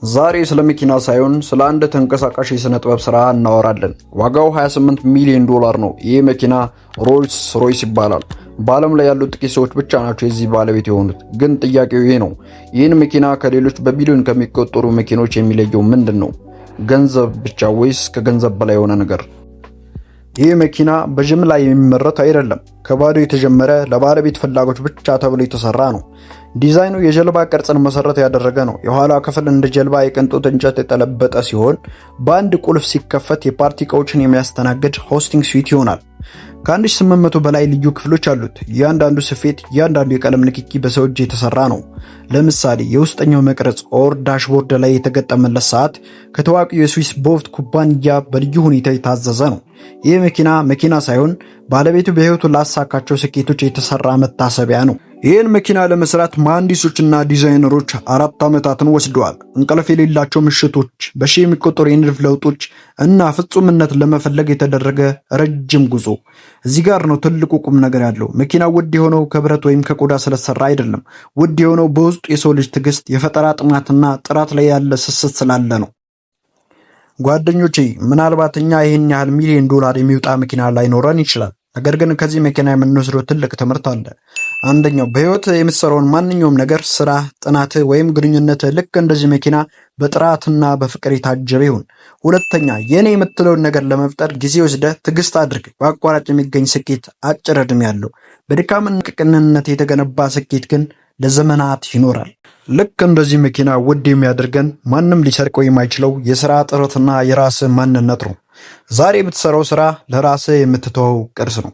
ዛሬ ስለ መኪና ሳይሆን ስለ አንድ ተንቀሳቃሽ የሥነ ጥበብ ሥራ እናወራለን። ዋጋው 28 ሚሊዮን ዶላር ነው። ይህ መኪና ሮልስ ሮይስ ይባላል። በዓለም ላይ ያሉት ጥቂት ሰዎች ብቻ ናቸው የዚህ ባለቤት የሆኑት። ግን ጥያቄው ይህ ነው፣ ይህን መኪና ከሌሎች በቢሊዮን ከሚቆጠሩ መኪኖች የሚለየው ምንድን ነው? ገንዘብ ብቻ ወይስ ከገንዘብ በላይ የሆነ ነገር? ይህ መኪና በጅምላ የሚመረት አይደለም። ከባዶ የተጀመረ፣ ለባለቤት ፍላጎት ብቻ ተብሎ የተሰራ ነው። ዲዛይኑ የጀልባ ቅርጽን መሰረት ያደረገ ነው። የኋላ ክፍል እንደ ጀልባ የቅንጦት እንጨት የተለበጠ ሲሆን በአንድ ቁልፍ ሲከፈት የፓርቲ እቃዎችን የሚያስተናግድ hosting suite ይሆናል። ከ1800 በላይ ልዩ ክፍሎች አሉት። እያንዳንዱ ስፌት፣ እያንዳንዱ የቀለም ንክኪ በሰው እጅ የተሰራ ነው። ለምሳሌ የውስጠኛው መቅረጽ or dashboard ላይ የተገጠመለት ሰዓት ከታዋቂው የስዊስ ቦቭት ኩባንያ በልዩ ሁኔታ የታዘዘ ነው። ይህ መኪና መኪና ሳይሆን ባለቤቱ በሕይወቱ ላሳካቸው ስኬቶች የተሰራ መታሰቢያ ነው። ይህን መኪና ለመስራት መሐንዲሶችና ዲዛይነሮች 4 ዓመታትን ወስደዋል። እንቅልፍ የሌላቸው ምሽቶች፣ በሺህ የሚቆጠሩ የንድፍ ለውጦች እና ፍጹምነት ለመፈለግ የተደረገ ረጅም ጉዞ። እዚህ ጋር ነው ትልቁ ቁም ነገር ያለው። መኪናው ውድ የሆነው ከብረት ወይም ከቆዳ ስለተሰራ አይደለም። ውድ የሆነው በውስጡ የሰው ልጅ ትዕግስት፣ የፈጠራ ጥማትና ጥራት ላይ ያለ ስስት ስላለ ነው። ጓደኞቼ፣ ምናልባት እኛ ይህን ያህል ሚሊዮን ዶላር የሚወጣ መኪና ላይኖረን ይችላል። ነገር ግን ከዚህ መኪና የምንወስደው ትልቅ ትምህርት አለ። አንደኛው፣ በህይወት የምትሰራውን ማንኛውም ነገር፣ ስራ፣ ጥናት ወይም ግንኙነት ልክ እንደዚህ መኪና በጥራትና በፍቅር የታጀበ ይሁን። ሁለተኛ፣ የኔ የምትለውን ነገር ለመፍጠር ጊዜ ወስደህ ትዕግስት አድርግ። በአቋራጭ የሚገኝ ስኬት አጭር ዕድሜ ያለው፣ በድካምና ቅንነት የተገነባ ስኬት ግን ለዘመናት ይኖራል። ልክ እንደዚህ መኪና ውድ የሚያደርገን ማንም ሊሰርቀው የማይችለው የስራ ጥረትና የራስ ማንነት ነው። ዛሬ የምትሰራው ስራ ለራስህ የምትተወው ቅርስ ነው።